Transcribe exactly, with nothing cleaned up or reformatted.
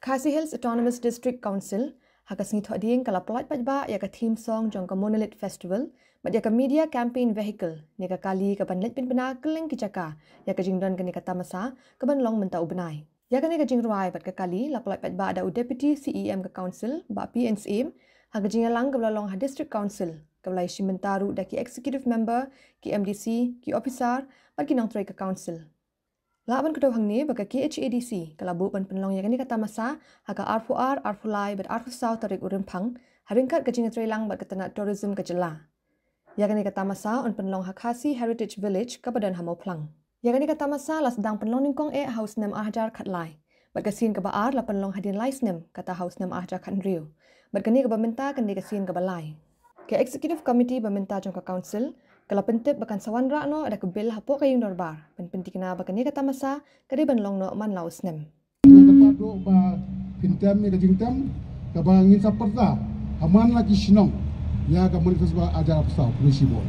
Khasi Hills Autonomous District Council ha ka sngi Thohdieng ka la pyllait paidbah ïa ka theme song jong ka Monolith Festival bad ïa ka Media Campaign Vehicle ne ka kali kaban leit pynbna kylleng ki jaka ïa ka jingdon kane ka tamasa kaban long mynta u bnai. Ïa kane ka jingrwai bad ka kali la pyllait paidbah da u Deputy C E M ka Council, Bah P N Syiem, ha ka jingïalang kaba la long ha District Council, kaba la ïashim bynta ruh da ki Executive Member, ki M D C, ki Officer bad ki nongtrei ka Council. Lah ban kdew hangne ba ka K H A D C ka la buh ban pynlong ïa kane ka tamasa ha ka arphew ar, arphew lai bad arphew saw tarik u Rymphang, ha ryngkat ka jingïatreilang bad ka tnad Tourism ka jylla. Ïa kane ka tamasa yn pynlong ha Khasi Heritage Village kaba don ha Mawphlang. Ïa kane ka tamasa la sdang pynlong nyngkong eh ha u snem ar hajar khatlai bad ka sien kaba ar la pynlong hadien lai snem, kata ha u snem ar hajar khathynriew. Bad kane kaba mynta kane ka sien kaba lai. Ka Executive Committee ba mynta jong ka Council ka la pyntip ba kan sa wanrah noh da ka bill hapoh ka ïing dorbar ban pyntikna ba kane ka tamasa ka dei ban long noh man la u snem. Nga dapat dok ba pynthame ka jingthame kaba ngin sa pyrta ha man la ki shnong ïa ka Monolith Festival ar hajar arphew saw, Policy Board.